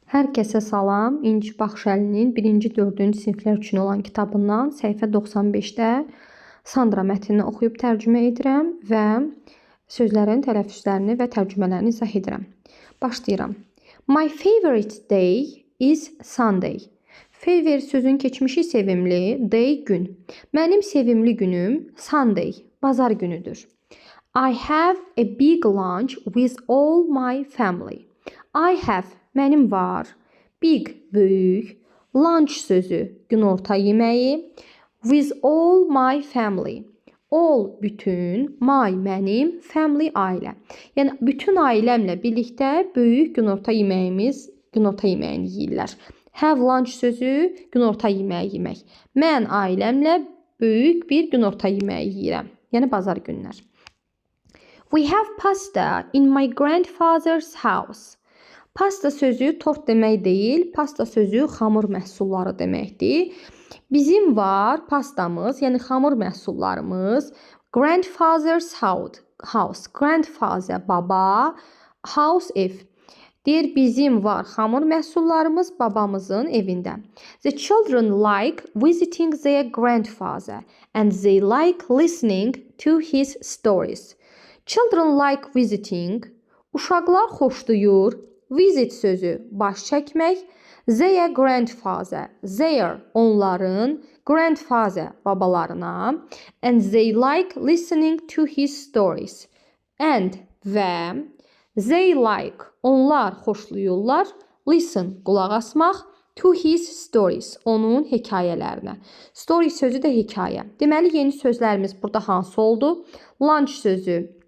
Hər kəsə salam. İnci Baxşəlinin 1-ci, 4-cü siniflər üçün olan kitabından səhifə 95-də Sandra mətnini oxuyub tərcümə edirəm və sözlərin tələffüzlərini və tərcümələrini izah edirəm. Başlayıram. My favorite day is Sunday. Favorite sözün keçmişi sevimli, day gün. Mənim sevimli günüm Sunday, bazar günüdür. I have a big lunch with all my family. I have mənim var. Big böyük, lunch sözü günorta yeməyi. With all my family. All bütün, my mənim, family ailə. Yəni bütün ailəmlə birlikdə böyük günorta yeməyimiz, günorta yeməyini yeyirlər. Have lunch sözü günorta yeməyi yemək. Mən ailəmlə böyük bir günorta yeməyi yeyirəm. Yəni bazar günlər. We have pasta in my grandfather's house. Pasta sözü tort demək deyil, pasta sözü xamır məhsulları deməkdir. Bizim var pastamız, yəni xamır məhsullarımız. Grandfather's house. Grandfather baba, house ev. Deyir bizim var xamır məhsullarımız babamızın evində. The children like visiting their grandfather and they like listening to his stories. Children like visiting. Uşaqlar xoşlayır. Visit sözü baş çəkmək. Their grandfather. Their onların, grandfather babalarına. And they like listening to his stories. And və they like onlar xoşlayırlar. Listen qulaq asmaq. To his stories onun hekayələrinə. Story sözü də hekayə. Deməli yeni sözlərimiz burada hansı oldu? Lunch sözü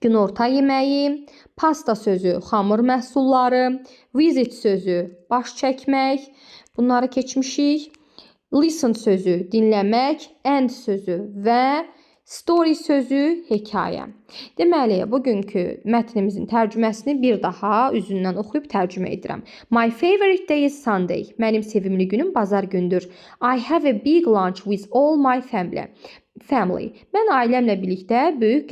günorta yeməyi, pasta sözü xamır məhsulları, visit sözü baş çəkmək, bunları keçmişik. Listen sözü dinləmək, and sözü və story sözü hekayə. Deməli, bugünkü mətnimizin tərcüməsini bir daha üzündən oxuyub tərcümə edirəm. My favorite day is Sunday. Mənim sevimli günüm bazar gündür. I have a big lunch with all my family. Family. Mən ailəmlə birlikdə böyük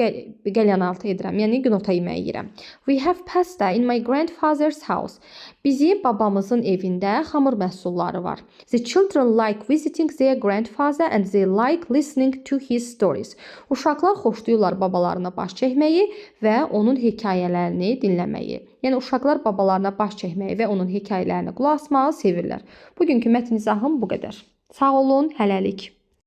qəlyanaltı edirəm. Yəni günorta yeməyi yeyirəm. We have pasta in my grandfather's house. Bizim babamızın evində xamır məhsulları var. The children like visiting their grandfather and they like listening to his stories. Uşaqlar xoşlayırlar babalarına baş çəkməyi və onun hekayələrini dinləməyi. Yəni uşaqlar babalarına baş çəkməyi və onun hekayələrinə qulaq asmağı sevirlər. Bugünkü mətn izahım bu qədər. Sağ olun, hələlik.